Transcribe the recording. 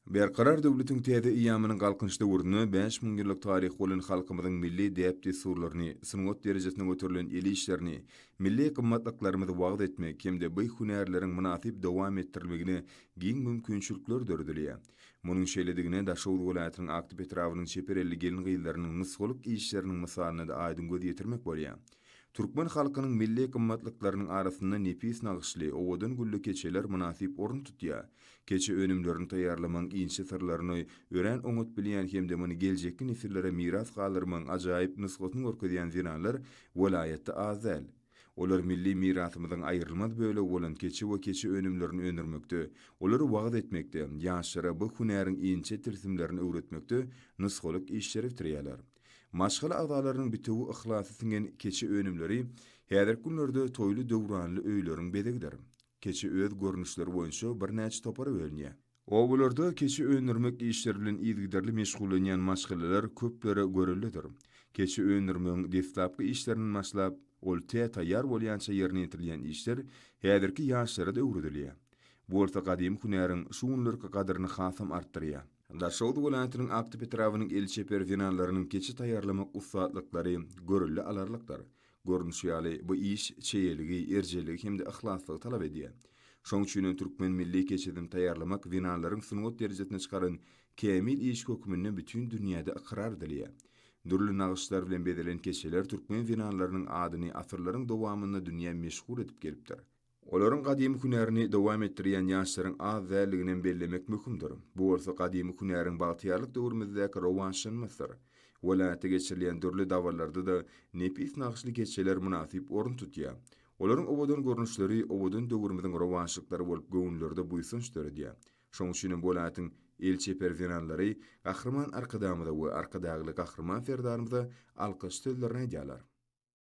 Berkarar döwletiň täze eýýamynyň Galkynyş döwründe 5000 ýyllyk taryhy bolan halkymyzyň milli däp-dessurlaryny, sungat derejesine göterilen el işlerini, milli gymmatlyklarymyzy wagyz etmek hem-de bu hünärleriň mynasyp dowam etdirilmegine giň mümkinçilikler döredilýär. Munuň şeýledigine Daşoguz welaýatynyň Akdepe etrabynyň çeper elli gelin-gyzlarynyň nusgalyk işleriniň mysalynda-da aýdyň göz ýetirmek bolýar. Türkmen halkynyň milli gymmatlyklarynyň arasynda nepis nagyşly, owadan gülli keçeler mynasyp orun tutýar. Keçe önümlerini taýýarlamagyň inçe syrlaryny örän oňat bilýän hem-de muny geljekki nesillere miras galdyrmagyň ajaýyp nusgasyny görkezýän zenanlar welaýatda az däl. Olar milli mirasymyzyň aýrylmaz bölegi bolan keçe we keçe önümlerini öndürmekde, olary wagyz etmekde, ýaşlara bu hünäriň inçe tilsimlerini öwretmekde nusgalyk işleri bitirýärler. Maşgala agzalarynyň bitewi yhlasy siňen keçe önümleri häzirki günlerde toýly-döwranly öýleriň bezegidir. Keçe öz görnüşleri boýunça birnäçe topara bölünýär. Obalarda keçe öndürmek işleri bilen yzygiderli meşgullanýan maşgalalar köplere göreldedir. Keçe öndürmegiň deslapky işlerinden başlap, ol tä taýýar bolýança ýerine ýetirilýän işler häzirki ýaşlara-da öwredilýär. Bu bolsa gadymy hünäriň şu günlerki gadyryny hasam artdyrýar. Daşoguz welaýatynyň Akdepe etrabynyň el çeper zenanlarynyň keçe taýýarlamak ussatlyklary görelde alarlykdyr. Görnüşi ýaly, bu iş çeýeligi, erjelligi hem-de yhlaslygy talap edýär. Şonuň üçin hem türkmen milli keçesini taýýarlamak zenanlaryň sungat derejesine çykaran kämil işi hökmünde bütin dünýäde ykrar edilýär. Dürli nagyşlar bilen bezelen keçeler türkmen zenanlarynyň adyny asyrlaryň dowamynda dünýä meşhur edip gelipdir. Olaryň gadymy hünärini dowam etdirýän ýaşlaryň az däldiginem bellemek möhümdir. Bu bolsa gadymy hünäriň bagtyýarlyk döwrümizdäki rowaçlanmasydyr. Welaýatda geçirilýän dürli dabaralarda-da nepis nagyşly keçeler mynasyp orun tutýar. Olaryň owadan görnüşleri owadan döwrümiziň rowaçlyklary bolup göwünlerde buýsanç döredýär. Şonuň üçinem welaýatyň el çeper zenanlary Gahryman Arkadagymyza we Arkadagly Gahryman Serdarymyza alkyş sözlerini aýdýarlar.